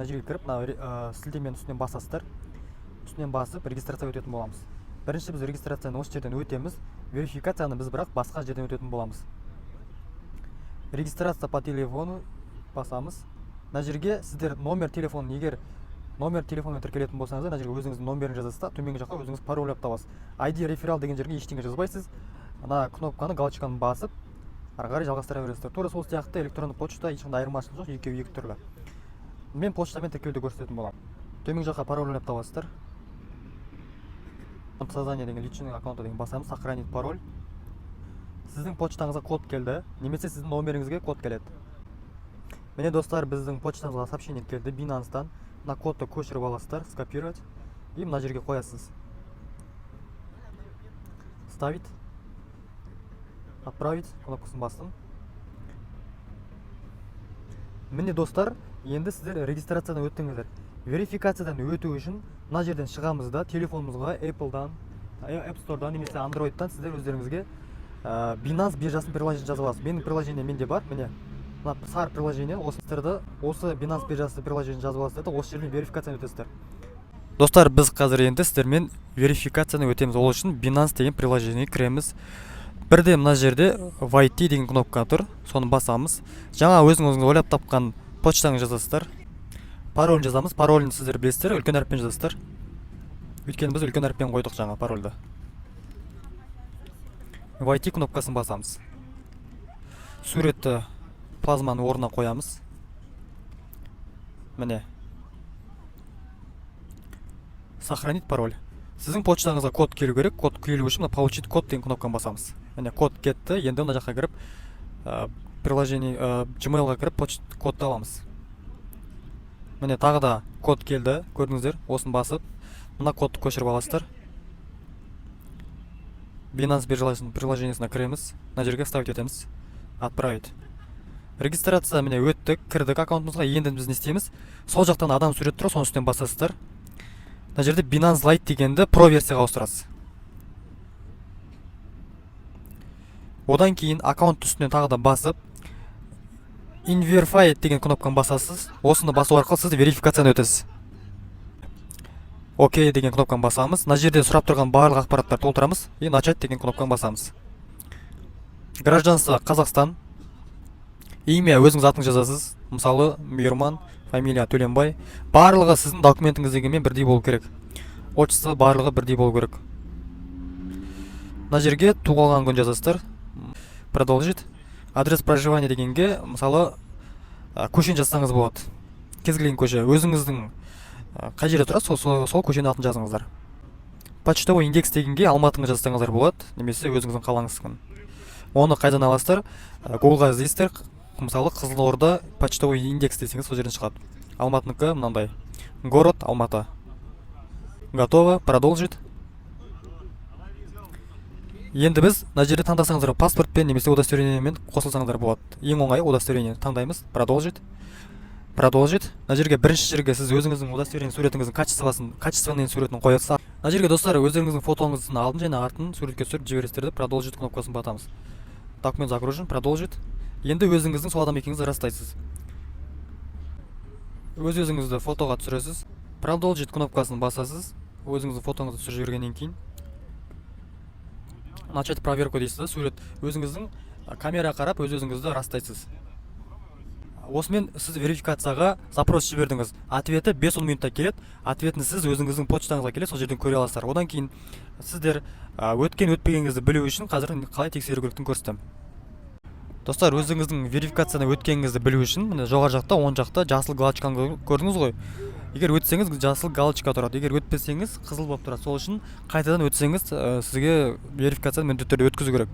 Мына жерге кіріп, мына сілтеменің үстінен басасыздар. Үстінен басып, регистрация өтетін боламыз. Бірінші біз регистрацияны осы жерден өтеміз, верификацияны біз бірақ басқа жерден өтетін боламыз. «Регистрация по телефону» басамыз. Мына жерге сіздер номер телефон, егер номер телефонмен тіркелетін болсаңыздар, мына жерге өзіңіздің номерін жазасыз да, төменгі жаққа өзіңіз пароль ойлап табасыз. ID реферал деген жерге ештеңе жазбайсыз. Мына кнопканы, галочканы басып, ары қарай жалғастыра бересіздер. Тура сол сияқты электронды почта, ешқандай айырмашылық жоқ, екеуі екі түрлі. Мен почтамен тіркеуді көрсететін боламын. Төменгі жаққа пароль ойлап табасыздар. «Создание» деген, «личный аккаунт» деген басамыз. «Сохранить пароль». Сіздің почтаңызға код келді немесе сіздің номеріңізге код келеді. Міне, достар, біздің почтамызға сообщение келді Binance'тан. Мына кодты көшіріп аласыздар, скопировать, и мына жерге қоясыз. «Вставить», «Отправить» кнопкасын бастым. Міне, достар, енді сіздер регистрациядан өттіңіздер. Верификациядан өту үшін мына жерден шығамыз да, телефонымызға Apple'дан, App Store'дан немесе Android'дан сіздер өздеріңізге Binance биржасының приложение жазып аласыз. Менің приложение менде бар, міне, мына сары приложение. Осыларды, осы Binance биржасы приложение жазып аласыздар да, осы жерден верификацияны өтесіздер. Достар, біз қазір енді сіздермен верификацияны өтеміз. Ол үшін Binance деген приложениеге кіреміз. Бірде мына жерде «Войти» деген кнопка тұр, соны басамыз. Жаңа өзіңіз ойлап тапқан почтаңызды жазасыздар. Паролін жазамыз. Паролін сіздер білесіздер, үлкен әріппен жазасыздар, өйткені біз үлкен әріппен қойдық жаңа парольді. «Войти» кнопкасын басамыз. Суретті плазманың орнына қоямыз. Міне, «Сохранить пароль». Сіздің почтаңызға код келу керек. Код келу үшін мына «Получить код» деген кнопканы басамыз. Міне, код кетті. Енді мына жаққа кіріп, приложение, Gmailға кіріп, кодты аламыз. Міне, тағы да код келді, көрдіңіздер. Осыны басып, мына кодты көшіріп аласыздар. Binance биржасының приложениесіне кіреміз, мына жерге вставить етеміз. «Отправить». Регистрация, міне, өттік, кірдік аккаунтымызға. Енді біз не істейміз? Сол жақтан адам сурет тұр, соның үстінен басасыздар. Мына жерде Binance Lite дегенді Pro версияға ауыстырасыз. Одан кейін аккаунт үстінен тағы да басып, «Verify» деген кнопканы басасыз. Осыны басу арқылы сіз верификацияны өтесіз. «Окей» деген кнопканы басамыз. Мына жерде сұрап тұрған барлық ақпараттарды толтырамыз и «Начать» деген кнопканы басамыз. Гражданство Қазақстан, имя, өзіңіз атыңызды жазасыз, мысалы, Мейірман, фамилия Төленбай. Барлығы сіздің документіңіздегімен бірдей болу керек. Отчество, барлығы бірдей болу керек. Мына жерге туылған күн жазасыздар. «Продолжить». Адрес проживания дегенге, мысалы, көшені жазсаңыз болады, кез келген көше. Өзіңіздің қай жерде тұрасыз, сол көшенің атын жазыңыздар. Почтовый индекс дегенге Алматыны жазсаңыздар болады немесе өзіңіздің қалаңыздікін. Оны қайдан аласыздар? Гуглға іздейсіздер, мысалы, «Қызылорда почтовый индекс» десеңіз, сол жерден шығады. Алматыныкі мынандай: город Алматы. Готово, «Продолжить». Енді біз мына жерде таңдасаңыздар, паспортпен немесе удостоверениемен қосылсаңыздар болады. Ең оңайы удостоверение таңдаймыз. «Продолжить», «Продолжить». Мына жерге, бірінші жерге сіз өзіңіздің удостоверение суретіңіздің качествосын, качественный суретін қоясыз. Мына жерге, достар, өздеріңіздің фотоңыздың алдын және артын суретке түсіріп жібересіздер де, «Продолжить» кнопкасын басамыз. Документ загружен. «Продолжить». Енді өзіңіздің сол адам екеніңізді растайсыз. Өз өзіңізді фотоға түсіресіз. «Продолжить» кнопкасын басасыз. Өзіңіздің фотоңызды түсіріп жібергеннен кейін «Начать проверку» дейсіз да, сурет өзіңіздің камера қарап, өз өзіңізді растайсыз. Осымен сіз верификацияға запрос жібердіңіз. Ответі 5-10 минутта келеді. Ответін сіз өзіңіздің почтаңызға келеді, сол жерден көре аласыздар. Одан кейін сіздер өткен өтпегеніңізді білу үшін қазір қалай тексеру керектігін көрсетемін. Достар, өзіңіздің верификациядан өткеніңізді білу үшін, міне, жоғары жақта, оң жақта жасыл галочканы көрдіңіз ғой. Егер өтсеңіз, жасыл галочка тұрады, егер өтпесеңіз, қызыл болып тұрады. Сол үшін қайтадан өтсеңіз, сізге верификацияны міндетті түрде өткізу керек.